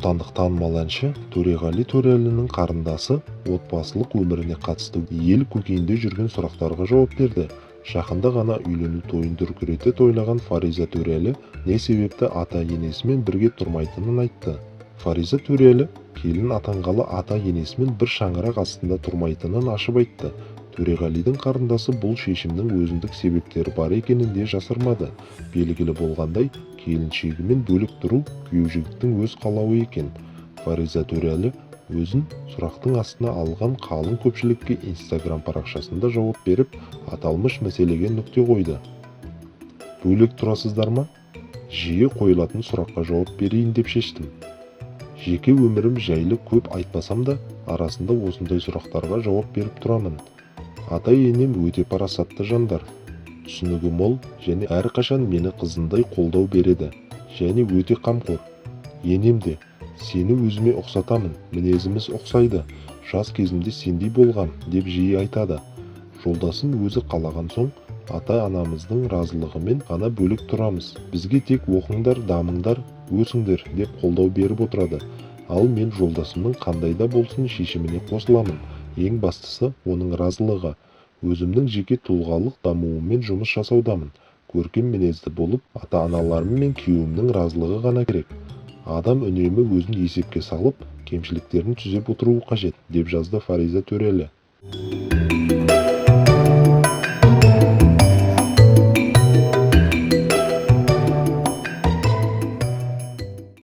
Отандық танымал әнші Төреғали Төреәлінің қарындасы отбасылық өміріне қатысты ел көкейінде жүрген сұрақтарға жауап берді. Жақында ғана үйлену тойын дүркірете тойлаған Фариза Төреәлі не себепті ата-енесімен бірге тұрмайтынын айтты. Фариза Төреәлі келін атанғалы ата-енесімен бір шаңырақ астында тұрмайтынын ашып айтты. Төреғалидың қарындасы бұл шешімнің өзіндік себептері бар екенін де жасырмады. Белгілі болғандай, келіншегімен бөлек тұру күйеу жігіттің өз қалауы екен. Фариза Төреәлі өзін сұрақтың астына алған қалың көпшілікке Инстаграм парақшасында жауап беріп, аталмыш мәселеге нүкте қойды. Бөлек тұрасыздар ма? Жиі қойылатын сұраққа жауап берейін деп шештім. Жеке өмірім жайлы көп айтпасам да, арасында осындай сұрақтарға жауап беріп тұрамын. Ата-енем өте парасатты жандар. Түсінігі мол және әрқашан мені қызындай қолдау береді және өте қамқор. Енем де, сені өзіме ұқсатамын, мінезіміз ұқсайды, жас кезімде сендей болғам деп жиі айтады. Жолдасым өзі қалаған соң, ата-анамыздың разылығымен ғана бөлек тұрамыз. Бізге тек оқыңдар, дамыңдар, өсіңдер деп қолдау беріп отырады. Ал мен жолдасымның қандай да болсын шешіміне қосыламын. Ең бастысы оның разылығы. Өзімнің жеке тұлғалық дамуыммен жұмыс жасаудамын. Көркем мінезді болып, ата-аналарым мен күйеуімнің разылығы ғана керек. Адам үнемі өзін есепке салып, кемшіліктерін түзеп отыруы қажет, деп жазды Фариза Төреәлі.